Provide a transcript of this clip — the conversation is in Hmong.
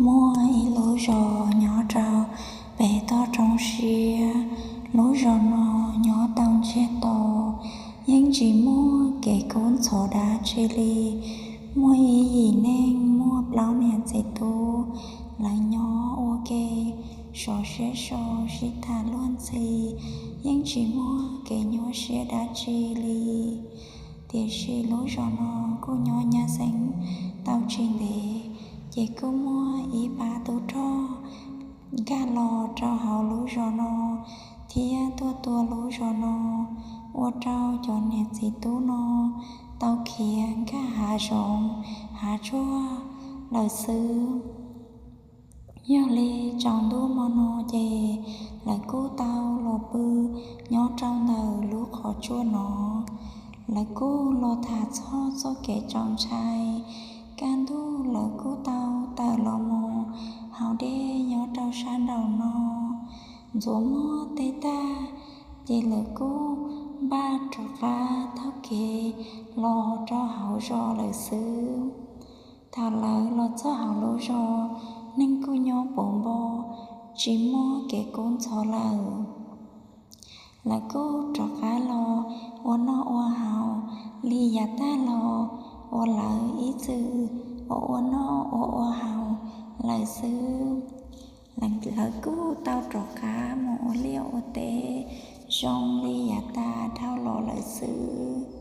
Muaj ib lub zos nyob rau pem toj roob siab. Lub zos no nyob tau ntsiag to, yeej tsis muaj kev kub ntxhov dab tsi li. Muaj ib yim neeg muaj plaub niam txiv tub, lawv nyob ua ke sov siab so, sib tham luag ntxhi, yeej tsis muaj kev nyuaj siab dab tsi li. Tiam sis lub zos no kuj nyob nyab xeeb tau tsis ntev, ces kuj muaj ib pab tub rog nkag los rau hauv lub zos no thiab tuaj tua lub zos no, ua rau cov niam txiv tub no tau khiav nkag hav zoov hav tsuag lawm xwb. Yog li tsaus ntuj hmo no ces lawv kuj tau los pw nyob rau ntawm lub qhov tsua no. Lawv kuj los tham txog txoj kev txaus ntshai. Kaj ntug lawv kuj tau tawm los mus haus dej nyob rau sab nraum no. Ntxuav muag tej tag, ces lawv kuj npaj rov qab taug kev los rau hauv zos lawm xwb. Thaum lawv los txog hauv lub zos, neeg kuj nyob puv npo, tsis muaj kev kub ntxhov lawm. Lawv kuj rov qab los ua noj ua haus li yav tag los uas lawv ib txwm ua ua noj ua ua haus lawm xwb. Lawv kuj tau rov qab mus ua liaj ua teb zoo li yav tag dhau los lawm xwb.